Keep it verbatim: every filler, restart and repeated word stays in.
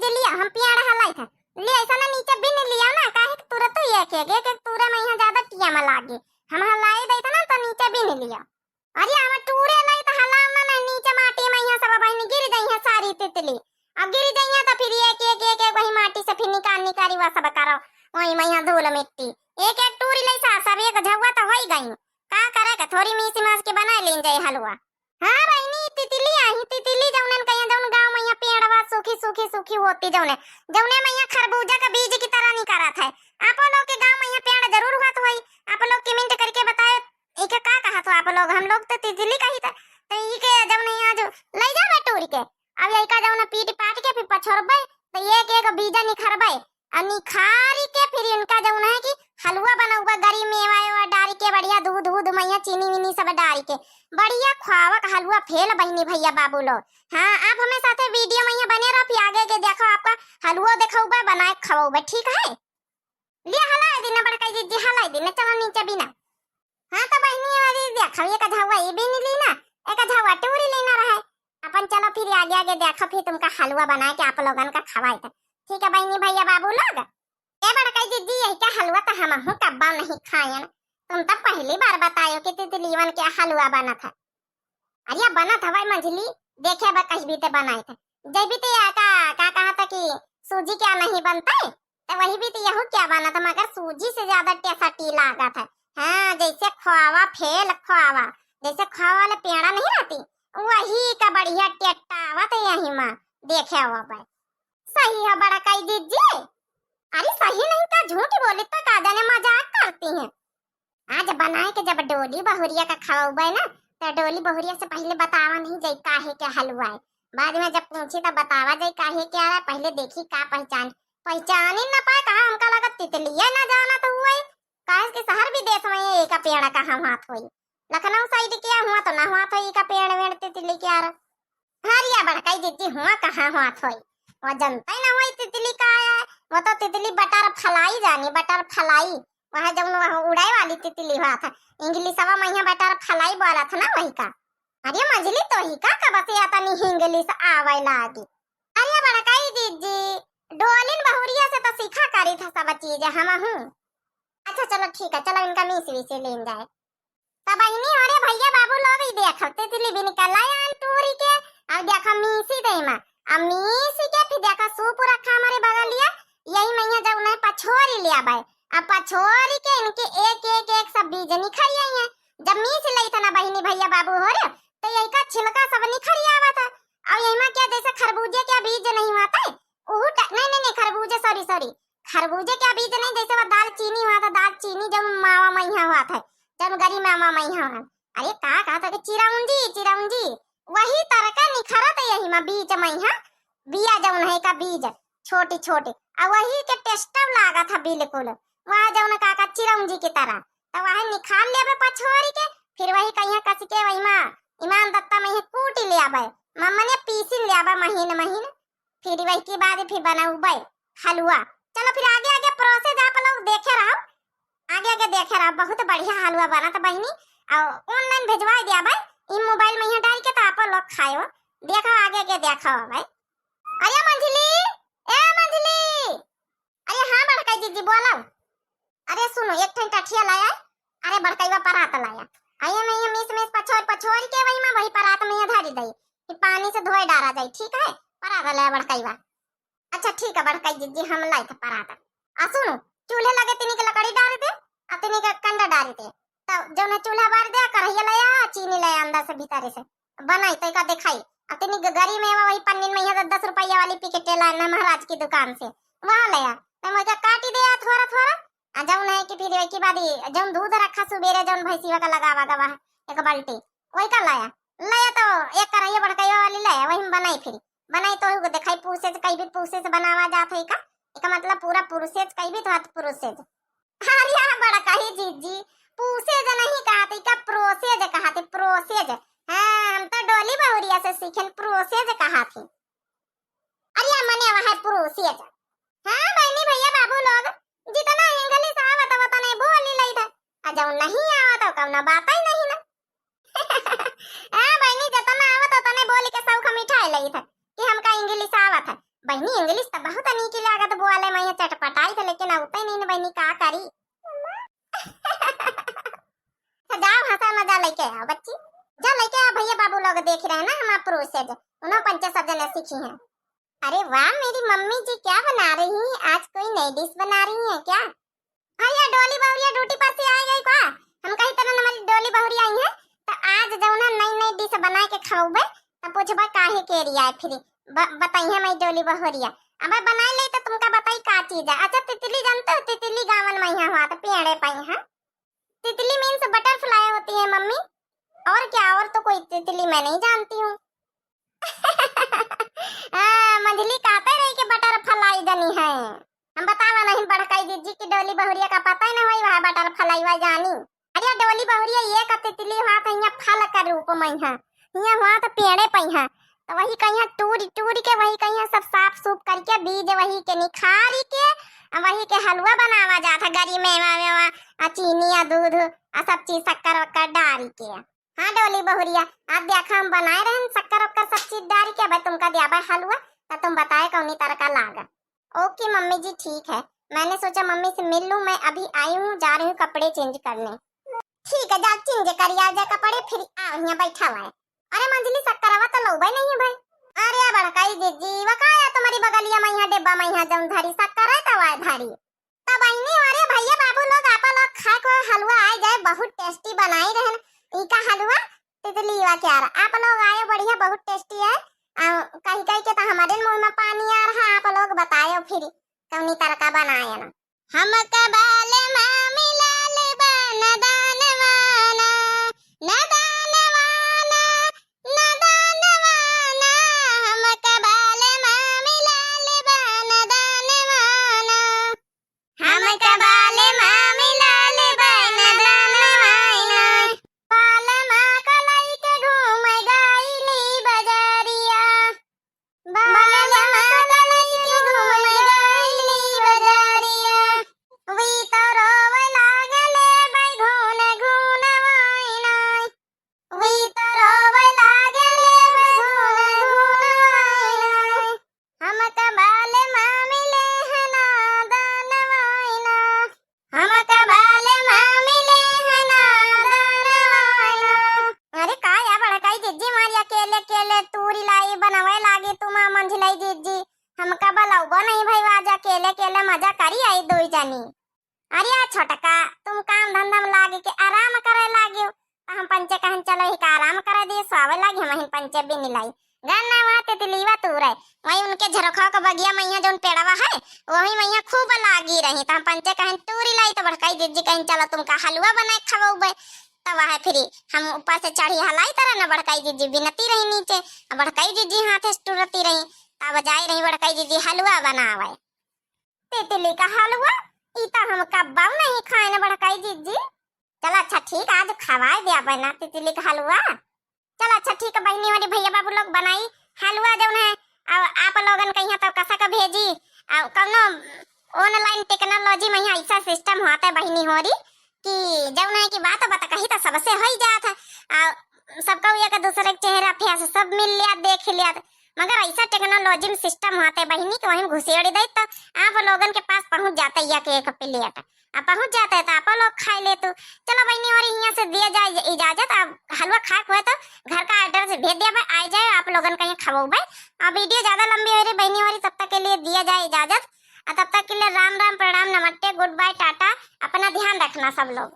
लिया, हम पेड़ हलाइत है। ले ऐसा ना नीचे बिन लिया ना, काहे कि तुरत तो एक, एक, एक, एक तुरे में यहाँ ज्यादा टिया में लागे। हम हलाई देइत ना तो नीचे बिन लिया। अरे हम टूरे लाई तो हलाओ ना, नहीं नीचे माटी में यहाँ सब बहिनी गिर जाई है सारी तितली। अब गिर जाई है तो फिर एक, एक, एक, एक वही माटी से फिर निकाल, निकाली वह सब करो, वही में यहाँ धूल मिट्टी। एक, एक टूरी लाई सा, सब एक झौवा तो होई गई। का करे के, थोड़ी मीसी मास के बनाए लेन जाए हलवा। हाँ बहिनी, तितली आही, तितली जौनन कहिया, जौन गाँव में यहाँ पेड़वा सूखी, सूखी, सूखी होती जौने, जौने में यहाँ खरबूजा का बीज की तरह निकरत है। आपो लोग के गाँव में यहाँ पेड़ जरूर होत होई। आप लोग comment करके बताए, इके का कहत हो आप लोग? हम लोग तो तितली कही था, तो इके जौन यहाँ जो ले जाबे टूर के, अब यही का जौन पीट पाट के फिर पछोरबे, तो एक एक बीजा निखरबे, आ निखारी के फिर इनका जौन है कि हलवा बनउबा, गरी मेवा एवा डारी के, बढ़िया दूध, दूध मैया, चीनी वीनी सब डारी के, बढ़िया खुआवा का हलवा फेल बहिनी भैया बाबू लोग। हाँ, आप हमें साथे video मैया बने रहो, फिर आगे के देखो आपका हलवा देखउबा, बनाए खवउबा, ठीक है? लिया हलाई दीना बड़का जिज्जी, हलाई दीना, चलो नीचे बिना। हाँ तो बहिनी, अरे देखो, एक झौवा ई बीन ली ना, एक झौवा टूरी लेना रहे। अपन चलो फिर आगे आगे देखो, फिर तुमका हलवा बनाए के आप लोगन का खवाए थे। ठीक है बहिनी भैया बाबू लोग। ए बड़का जिज्जी, यही का हलवा तो हमहू कब्बा नहीं खायन। तुम तो पहली बार बतायो कि तितलीवन के हलवा बनत है। अरे बनत हवाई मंझली, देखे बा कहीं भी ते बनाए थे। जब भी ते या का, का कहा था कि सूजी क्या नहीं बनता है, तो वही भी तो यहू क्या बनत है, मगर सूजी से ज्यादा tasty लागत है। हाँ, जैसे खोवा फेल खोवा, जैसे खोवा वाले पेड़ा नहीं रहती, वही का बढ़िया टेट्टा आवत है यही माँ, देखे हुआ भाई। सही है बड़का जिज्जी। अरे सही नहीं तो झूठ बोली तो का जाने मजाक करती हैं। आज बनाए के जब डोली बहुरिया का खवाउबे ना, तो डोली बहुरिया से पहले बतावा नहीं जाई काहे के हलवा है। बाद में जब पूछी तो बतावा जाई काहे के आ रहा है, पहले देखी का पहचान, पहचान ही ना पाए, कहा हमका लगा तितलिया ना जाना तो हुआ है। काहे के शहर विदेश में ये का पेड़ कहाँ हुआ थोई, लखनऊ side के हुआ तो ना हुआ थोई का पेड़ वेड़ तितली के आ रहा। हरिया बड़काई जिज्जी हुआ कहाँ हुआ थोई, वो जनता ही ना हुई तितली का आया है। वो तो तितली बटरफ्लाई जानी, बटरफ्लाई। वह जौन वह उड़ाए वाली तितली हुआ था, इंग्लिशवा में यहाँ बटरफ्लाई बोला था ना वही का। अरे मझली तो ही का, का बस या तनी इंग्लिश आवे लागी। अरे बड़काई जिज्जी, डोलिन बहुरिया से तो सीखा करी था सब चीज हम हूँ। अच्छा चलो ठीक है, चलो इनका मीस वीस लेन जाए। तो बहिनी, अरे भैया बाबू लोग, ई देखो, तितली भी निकल आया है टूरी के। अब देखो, मीसी दे माँ, अब मीसी के फिर देखो, सूप रखा हमारे बगलिया, यही मैया जब उन्हें पछोरी ले आवे, अब पछोरी के इनके एक, एक, एक सब बीज निखर आई हैं। जब मीस ले इतना बहिनी भैया बाबू हो रहे, तो यही का छिलका सब निखर आवा था। और यही में क्या, जैसे खरबूजे के बीज नहीं होते, उहू टा-, नहीं, नहीं, नहीं, खरबूजे, sorry, sorry, खरबूजे के बीज नहीं, जैसे वो दालचीनी हुआ था, दालचीनी जब मावा मैया हुआ था, जब गरी मावा मैया हुआ। अरे का कहा था कि चिरौंजी, चिरौंजी, वही तरह का निखरत यही मा बीज मैया, बिया जौन है का बीज, छोटी छोटी, आ वही के taste लागा था बिल्कुल। वहाँ जौन का, का चिरौंजी की तरह, तो वह निखार लेबे पछोरी के, फिर वही कहिया कस के वही मा ईमान दत्ता मैया कूटी ले आबे, मम्मने पीसिन ले आबे महीन महीन, फिर वही के बाद फिर बनउबे हलवा। चलो फिर आगे आगे process आप लोग देखे रहो, आगे आगे देखे रहो, बहुत बढ़िया हलवा बनत बहिनी। और online भेजवा दिया भाई, ई mobile में यहाँ डाल के तो आप लोग खायो, देखो आगे आगे देखो भाई। अरे मंझली, ए मंझली, अरे हाँ बड़का जिज्जी बोलो। अरे सुनो, एक ठन टठिया लाया, अरे बड़कैवा परात लाया, आइए में ये मीस मीस पछोर पछोर के वही में वही परात में ये धरी दई कि पानी से धोए डारा जाई, ठीक है? परात लाया बड़कैवा। अच्छा ठीक है बड़का जिज्जी, हम लाई थे परात। आ सुनो, चूल्हे लगे तिनी के लकड़ी डाल दे, आ तिनी के कंडा डाल दे, तो जौन है चूल्हा बार दे, कढ़ैया लाया, चीनी लाया अंदर से भीतर से, बनाई तो का दिखाई। आ तिनी के गरी में वही पन्नी में यहाँ दस रुपया वाली packet लाना महाराज की दुकान से, वहाँ लाया, तो मैं क्या काटी दे थोड़ा थोड़ा, आ जौन है कि फिर एक ही बारी जौन दूध रखा सुबेरे जौन भैंसीवा का लगावा गवा है एक बाल्टी, वही का लाया, लाया तो एक कढ़ैया बड़कैया वाली लाया, वही में बनाई फिर, बनाई तो वही को दिखाई, पूसे से कहीं भी पूसे से बनावा जात है का, एक मतलब पूरा process कहीं भी तो हाथ process। अरे बड़का ही जिज्जी, पूसे जे नहीं कहा थे, का process कहा थे, process। हाँ, हम तो डोली बहुरिया से सीखेन, process कहा थे। अरे मने वह है process। हाँ बहनी भैया बाबू लोग, जितना English आवत है उतने बोली लई था, आ जौन नहीं आवत है कौनो बात ही नहीं ना। हाँ बहनी, जितना आवत है उतने बोली के सौख मिठाई लई था कि हमका English आवत है। बहिनी, English त बहुत नीक लागत बोले, मैं चटपटाई थे, लेकिन अउते नहीं न बहिनी, का करी? तो जाओ हंसा मजा लेके आओ बच्ची, जा लेके आओ, भैया बाबू लोग देख रहे हैं ना हमारा process, उन्हों पंचे सब जने सीखी हैं। अरे वाह मेरी मम्मी जी, क्या बना रही हैं आज, कोई नई dish बना रही हैं क्या? हाँ, या डोली बहुरिया duty पर से आ गई का? हम कही तरह हमारी डोली बहुरिया आई है, तो आज जौन है नई नई dish बनाए के खवाबे, तो पूछबे काहे के रिया है फिर, ब-, बताई है मैं डोली बहुरिया। अब बनाए ले तो तुमका बताई का चीज है। अच्छा, तितली जानते हो? तितली गावन में यहाँ हुआ तो पेड़े पाई है। तितली means butterfly होती है मम्मी, और क्या, और तो कोई तितली मैं नहीं जानती हूँ। हाँ, मंझली कहते रही कि butterfly जनी है। हम बतावा नहीं बड़काई जिज्जी की डोली बहुरिया का पता ही ना होई, वह butterfly वह जानी। अरे डोली बहुरिया, ये का तितली हुआ था, यहाँ फल का रूप में है, यहाँ हुआ था पेड़े पे है, तो वही कहीं टूरी टूरी के वही कहीं सब साफ सूफ करके बीज वही के निखारी के, आ वही के हलवा बनावा जात है, गरी मेवा वेवा, आ चीनी, आ दूध, आ सब चीज शक्कर वक्कर डारी के। हाँ डोली बहुरिया, आज देखा हम बनाए रहन शक्कर वक्कर सब चीज डारी के, अब तुमका दिया बा हलवा, तो तुम बताए कौनी तरह का लागा। OK मम्मी जी, ठीक है, मैंने सोचा मम्मी से मिल लूँ, मैं अभी आई हूँ, जा रही हूँ कपड़े change करने। ठीक है, जा change करी आओ जा कपड़े, फिर आओ यहाँ बैठा हुआ है। अरे मंझली, शक्करवा तो लौबे नहीं है भाई। अरे बड़काई जिज्जी, वो का है तुम्हारी बगलिया में यहाँ डिब्बा में यहाँ जौन धरी शक्कर है तो वह धरी। तो बहिनी, अरे भैया बाबू लोग, आप लोग खाए को हलवा आए जाए, बहुत tasty बनाई रहन। ई का हलवा? तितली वा क्या रहा? आप लोग आए, बढ़िया, बहुत tasty है। आ, कही कही के तो हमारे मुंह में पानी आ रहा। आप लोग बताए फिर कौनी तरह का बनाए ना। हमका बालमा मिलाल बा नदानवाना, नदानवाना, नदानवाना, हमका बालमा मिलाल बा नदानवाना। हमका बालमा मिलाल बा नदानवाना। बालमा कलाई के घूम गईली बजरिया। बालमा कलाई के घूम गईली बजरिया। वी तो रोवे लागले बैगुन घुनवाइना। वी तो रोवे लागले बैगुन घुनवाइना। हमका बालमा मिले है नदानवाइना। हमका बालमा मिले है नदानवाइना। अरे का या बड़काई जिज्जी मारी अकेले अकेले तूरी लाई बनवे लागी तुम मंझिलाई जिज्जी। हमका बलौबो नहीं भई, आज अकेले अकेले मजा करी आई दुई जनी। अरे या छोटका, तुम काम धंधा में लागे के आराम करे लागियो, तो हम पंचे कहन चलो ही का आराम करे दिए, सोवे लागी, हम हिन पंचे बिन लाई। गन्ना वहाँ तितलीवा तूरे, वही उनके झरोखा के बगिया मैया जौन पेड़वा है, वही मैया खूब लागी रही, तो हम पंचे कहन तूरी लाई, तो बड़काई जिज्जी कहन चलो तुमका हलवा बनाए खवौबे। तब वह फिर हम ऊपर से चढ़ी हलाई तरह न बड़काई जिज्जी बिनती रही नीचे, आ बड़काई जिज्जी हाथे से टूरती रही, तब जाई रही बड़काई जिज्जी हलवा बनावे। तितली का हलवा, ई तो हम कब्बौ नहीं खाए न बड़काई जिज्जी। चल अच्छा ठीक, आज खवाए दिया बना तितली का हलवा। चल अच्छा ठीक है बहिनी, हमारी भैया बाबू लोग बनाई हलवा जौन है। अब आप लोगन कहिया तो कसा का भेजी, अब कौनो online technology में यहाँ ऐसा system होता है बहिनी होरी कि जौन है कि बात बता कही तो सबसे हो ही जात है। आ सबका एक दूसरे के चेहरा face सब मिल लिया, देख लिया, मगर ऐसा technology में system होता है बहिनी कि वहीं घुसेड़ दे तो आप लोगन के पास पहुँच जाता है एक एक plate। अब पहुँच जाता है तो आप लोग खाए ले तू। चलो बहिनी होरी, यहाँ से दिया जाए इजाजत। अब हलवा खाए के हुए तो घर का address भेज दिया भाई, आ जाए आप लोगन कहीं खवौबे। अब video ज्यादा लंबी हो रही बहिनी होरी, तब तक के लिए दिया जाए इजाजत। और तब तक के लिए राम राम, प्रणाम, नमस्ते, good bye, टाटा, अपना ध्यान रखना सब लोग।